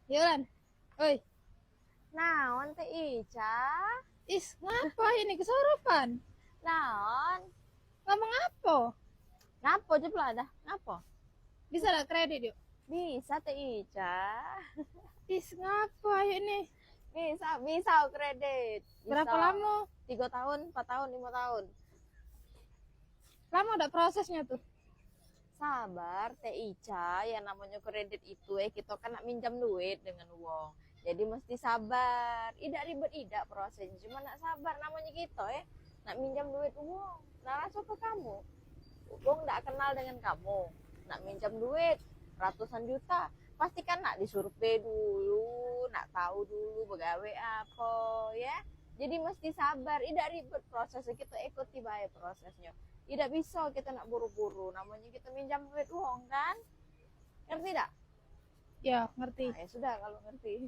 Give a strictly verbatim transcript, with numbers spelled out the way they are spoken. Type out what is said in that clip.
Yo, Lan. Oi. Naon, Teh Ica? Is, ngapa ini kesurupan? Naon? Ngomong apa? Ngapa, Jep, lah dah? Ngapa? Bisa lah kredit, yuk? Bisa, Teh Ica. Is, ngapa ini? Bisa, bisa kredit. Berapa lama? Tiga tahun, empat tahun, lima tahun. Lama dak prosesnya tuh? Sabar, Teh Ica, yang namanya kredit itu, eh, kita kan nak minjam duit dengan wong. Jadi mesti sabar. Idak ribet idak prosesnya, cuma nak sabar namanya kita, eh. Nak minjam duit wong. Nah, rasa ke kamu. Wong dak kenal dengan kamu. Nak minjam duit ratusan juta, pasti kan nak disurvei dulu, nak tahu dulu begawe apa, ya. Jadi mesti sabar, idak ribet prosesnya, kita ikuti bae prosesnya. Idak bisa kita nak buru-buru, namanya kita minjam duit wong kan. Ngerti dak? Ya, ngerti. Nah, ya sudah kalau ngerti.